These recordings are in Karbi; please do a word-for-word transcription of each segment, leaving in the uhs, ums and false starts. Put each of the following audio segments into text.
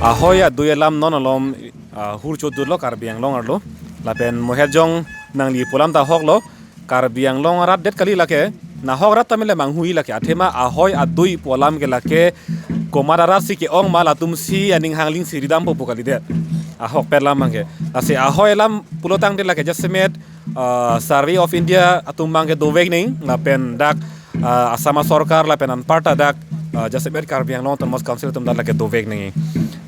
Ahoi adui alam non alom, ah, hur chodut lo Karbi Anglong arlo. Lapen mohet jong nangli pu alam ta ahok lo. Karbi Anglong arat det kali lake. Nahok rat ta mele manghui lake. Athema ahoi adui pu alam ke lake komat arat si ke-ong ma latum si aning hangling si ridampo pu kalidet. Ahokpet alam abangke. Lasi ahoi alam pulo tangte lake jasemet, ah, Survey of India atum abangke dovek nangji lapen dak, ah, Assam sorkar lapen anparta dak, ah, jasemet Karbi Anglong Autonomous Council atum dak lake dovek nangji.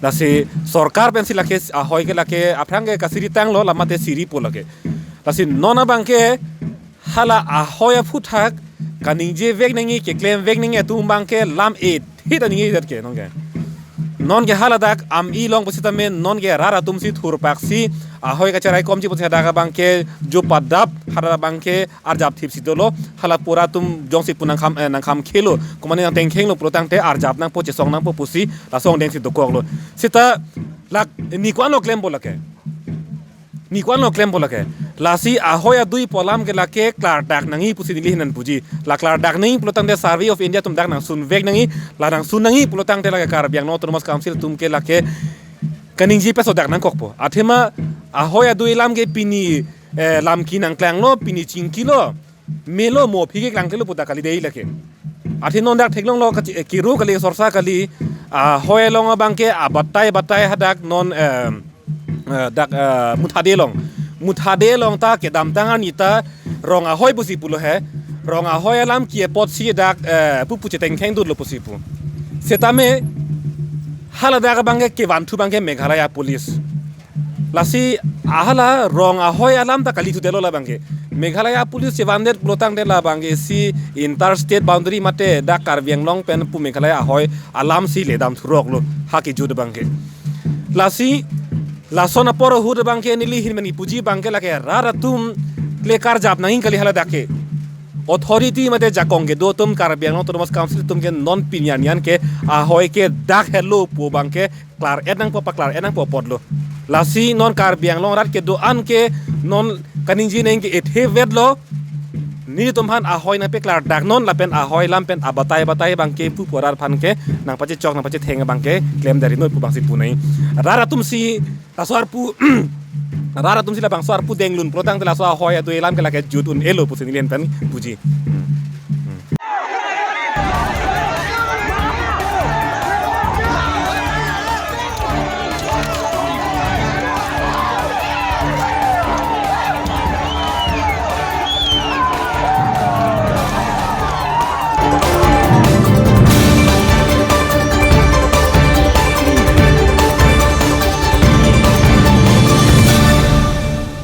Lasi sorkar pensi lake ahoi ke lake aphrang ke kasiri tanglo, la mate siripo lake. Lasi non abangke hala ahoi aphuthak kaningjevek nangji, keklemvek nangji atum abangke lam-et hit aningje det ke nonke. Nonke hala dak ami long pusitame nonke rat atum si thurpak si ahoi kacherai komji pusi dak abangke jupadap, hala abangke arjap thip si dolo, hala pura atum jongsi pu nangkham, eh, nangkham khelo, komane nangtengkhenglo pulo tangte arjap nangpo, chesong nangpo pusi laso angdeng si dokoklo. Seta lake ni ko-an lo klempo lake. Ni ko-an lo klempo lake. Lasi ahoi adui pu alam ke lake klardak nangji pusi neli hinan puji. La klardak nangji pulo tangte Survey of India atum dak nangsunvek nangji, la nangsun nangji pulo tangte lake Karbi Anglong Autonomous Council atum ke lake kaningje peso dak nangkokpo. Athema ahoi adui alam ke pini, eh, lam ki nangklanglo, pini chingkilo, melo mo aphi ke klangklelo pu ta kalidei lake. Athe non dak theklonglo kachi-, eh, kiru kali, sorsa kali, ahoi along abangke abatai batai hadak non, eh, eh, dak, eh, Muthade along. Muthade along ta kedamtang arni ta rong ahoi pusi pulo he. Rong ahoi alam ki apot si dak, eh, pupu chetengkheng dutlo pusi pu. Setame hala dak abangke kevanthu abangke Meghalaya Police. Lasi ahala rong ahoi alam ta kali thudetlo labangke. Meghalaya Police chevandet pulo tangte labangke si interstate boundary mate dak Karbi Anglong pen pu Meghalaya ahoi alam si ledam thuroklo ha kejut abangke. Lasi lason apor ahut abangke neli hin mani puji abangke lake rat atum le karjap nangji kali hala dak ke. Authority mate jakong kedo atum, Karbi Anglong Autonomous Council atum ke non pini arni an ke ahoi ke dak helo pu abangke klar-et nangpo, paklar-et nangpo apotlo. Lasi non Karbi Anglong arat kedo-an ke non kaningje nangji ke ethe vetlo. Nelitum aphan ahoi nangpeklardak non lapen ahoi alam pen abatai batai abangke pupu arat aphan ke nangpachechok nangpachetheng abangke klemdari noi pu abangsi pu nangji. Rat atum si laso arpu, rat atum si labangso arpu denglun pulo tangte laso ahoi adui alam ke lake jut un-elo pusi neli hin pen puji.